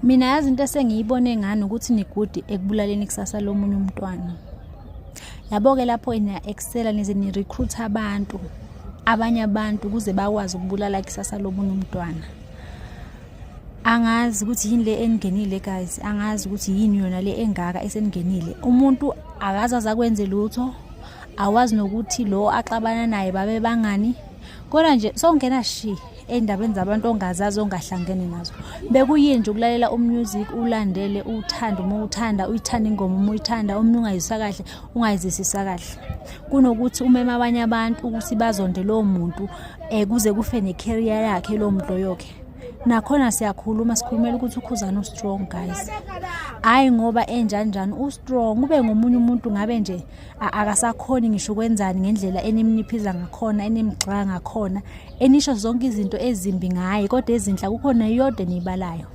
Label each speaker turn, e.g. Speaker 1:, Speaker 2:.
Speaker 1: Mina yazi into esengiyibone ngani ukuthi nigudi ekubulaleni ikusasa lomunye umntwana. Yabo-ke lapho niya-excela nize ni-recruit abantu, abanye abantu ukuze bakwazi ukubulala ikusasa lomunye umntwana. Angazi ukuthi yini le eningenile guys, angazi ukuthi yini yona le engaka eseningenile. Umuntu akaze aze akwenze lutho, awazi nokuthi lo axabana naye babe bangani. Kodwa nje songena shi ey'ndabeni zabantu ongazazi ongahlangene nazo. Bekuyini nje ukulalela umusic ulandele uwuthande uma uwuthanda, uyithande ingoma uma uyithanda, uma ungayizwisa kahle ungayizwisisa kahle. Kunokuthi umeme abanye abantu ukuthi bazonde lowo muntu um kuze kufe ne-career yakhe lowo muntu loyo-ke. Nakhona siyakhuluma sikhulumela ukuthi uKhuzani u-strong guys. Hhayi ngoba enjani njani u-strong ube ngomunye umuntu ngabe nje akasakhoni ngisho ukwenzani ngendlela enimniphiza ngakhona enimgxeka ngakhona enisho zonke izinto ezimbi ngaye kodwa ezinhle akukho neyodwa eniyibalayo.